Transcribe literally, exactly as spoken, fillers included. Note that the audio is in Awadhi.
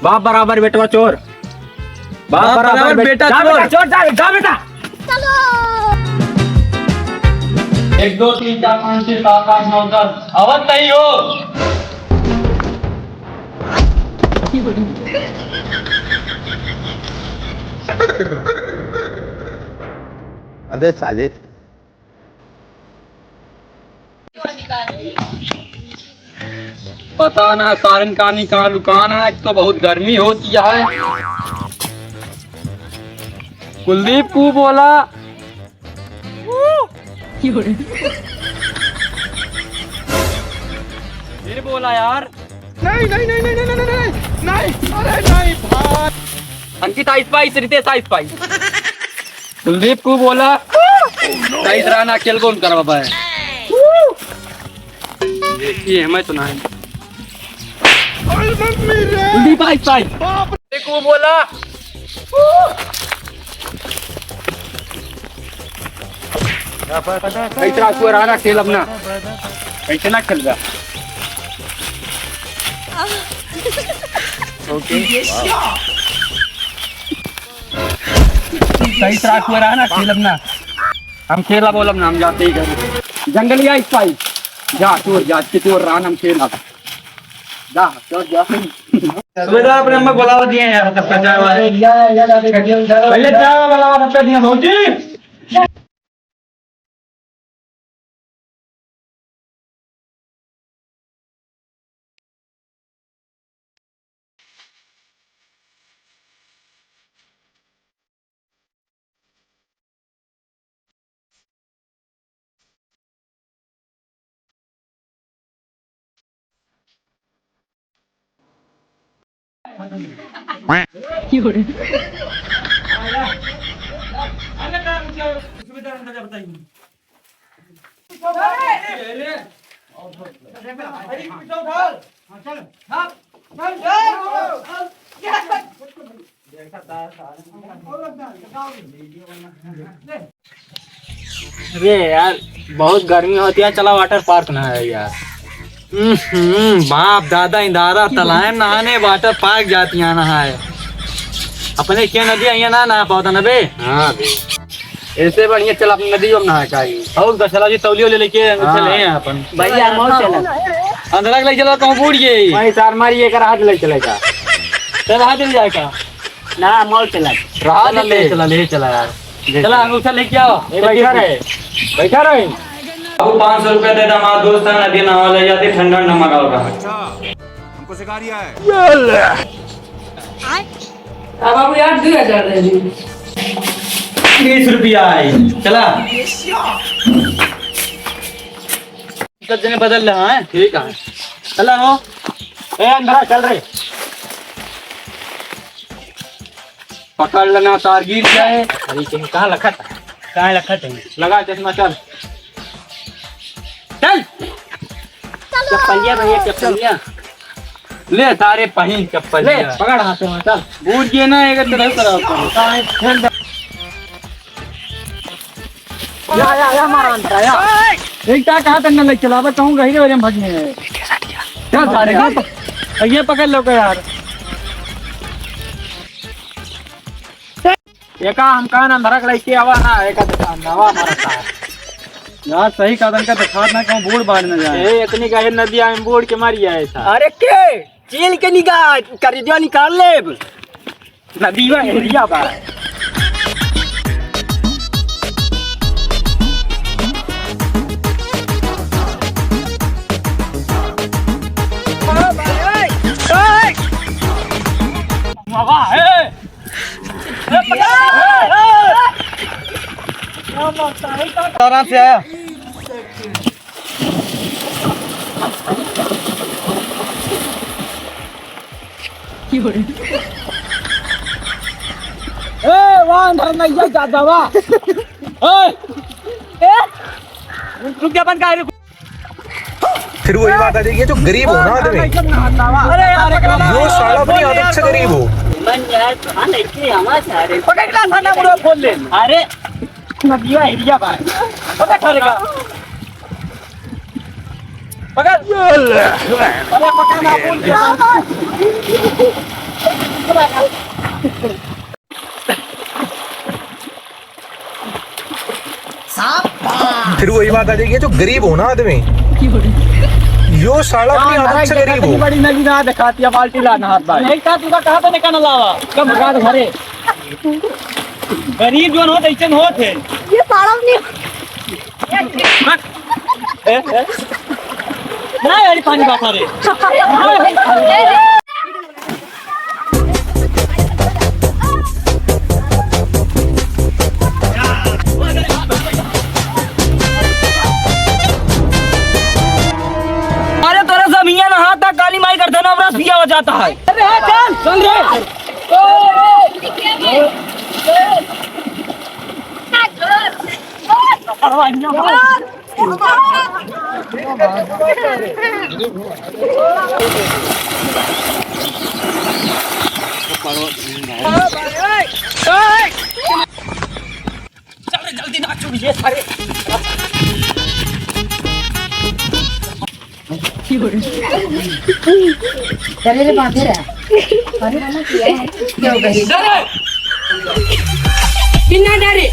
बाप बराबर बेटवा चोर। बाप बाप बराबर बराबर बेट-, बेटा जा चोर। बेटा चोर, जा, जा बेटा। चलो। एक, दो, तीन, चार, पाँच, छः, सात, आठ, नौ, दस। आवत नहीं हो। अबे साले। पता ना सारन कानी कहाँ लुकान है, एक तो बहुत गर्मी होती है। कुलदीप को बोला। फिर बोला यार। नहीं, नहीं, नहीं, अरे नहीं भाई। अंकित ice spice, रितेश ice spice। कुलदीप को बोला। Ice राना खेल कौन करवा पाए? देखिए, मैं तो नहीं। कुलदीप ice spice। देखो बोला। कैसा सुअर आना खेल अपना। कैसे ना खेल जा। ओके। सही तरह हुआ रहा ना, खेलब ना। हम खेला बोलब ना, हम जाते ही घर। जंगलिया इस पाई। जा, चोर, जा, के चोर रहा ना, हम खेला। जा, चोर, जा। सुबेदार अपने अम्मा को बुलावा दिए हैं यार, सबका चाय वाय। पहले चाय वाय बुलावा, सबका दिए, भौजी। अरे यार, बहुत गर्मी होती है, चला water park नहाए यार। हम्म, बाप दादा इंदारा तलाए नहाने water park जाती है नहाए। अपने क्या नदी है, यहाँ ना नहा पाता ना बे। हाँ बे। ऐसे बढ़िया चल अपनी नदी में नहा के आई। और का चला जी तौलियो ले लेके हाँ। चले हैं अपन। भैया mall चला। अंदर ले चला कहूँ बूढ़ गई। भाई सार मारी एक हाथ ले चलेगा। तेरा हाथ ले जाएगा। ना, mall चला। रात चला, ले ले। चला, ले चला यार। ले चला, चला। अंगूठा लेके आओ। ए, बैठा रहे, बैठा रहे। अब पाँच सौ रुपया दे दे, हमारा दोस्त है, नदी नहावा ले जाते, ठंडा ठंडा मंगाओ का। अच्छा, हमको सिखा रिया है। अब बाबू यार, दो हजार दे दी। बीस रुपया आई, चला। सब जने बदल रहा है। ठीक है। चला हो। ए, अंदर आ, चल रे। पकड़ लेना, तार गिर जाए। अरे, कहीं कहाँ लखत है? कहाँ लखत है? लगा चश्मा, चल। चल। चप्पलिया भैया, चप्पलिया। ले, सारे पहिन चप्पल ले, लिया। पकड़ हाथे में, चल। बूझ गए ना, एक तरह से रहो। या, या, या, मारा अंतरा, या। एक टा कहा तन्ने ले चलावे, कहूँ गहिरे वहिरे में भगिए। चल, सारे, चल। ये पकड़ लो का यार। एका हम कान अंधरक लइके आवा ना, एका दुकान नवा मारता है। यार, सही कहा, तनका दिखात ना कहूँ बूढ़ बाढ़ न जाए। ए, इतनी गहर नदिया में बूढ़ के मर जाए था। अरे के? चील के निकाल, करेजा निकाल लेब। नदीवा एरिया बा। बाबा, ए! आराम से आया। ए, वाह, अंदर नहीं जा, जा, जा, वाह। ए, ए, रुक जा, बंद कर। फिर वही बात आ जाएगी, जो गरीब हो ना आदमी, अरे यार, वो साला अपनी आदत से गरीब हो। मन यार, हाँ, नहीं, हमारे सारे। पकड़ ला, थाना मुड़ा खोल ले। अरे, नदिया हिरिया भाई। पकड़ सारे का। पकड़। अरे, पकड़ ना, बोल के। फिर वही बात आ जाएगी, जो गरीब हो ना आदमी, यो साला अपनी आदत से गरीब हो। बड़ी नदी ना दिखाती है, बाल्टी लाना हाथ भाई। नहीं था, तुका कहाँ पे निकालना लावा? कब भगा दे घरे। गरीब जोन होत, ऐसन होत है। ये साला नहीं। ए, ए। ना यार, पानी बात आ रही। अरे तोरा सब हियाँ नहाता, काली माई करते ना, अपना पिया हो जाता है। अरे हाँ, चल, चल रे। चल रे, जल्दी नाचो, ये सारे। अरे रे, बांधे रहा। अरे, क्या हो गया? डरे! कितना डरे?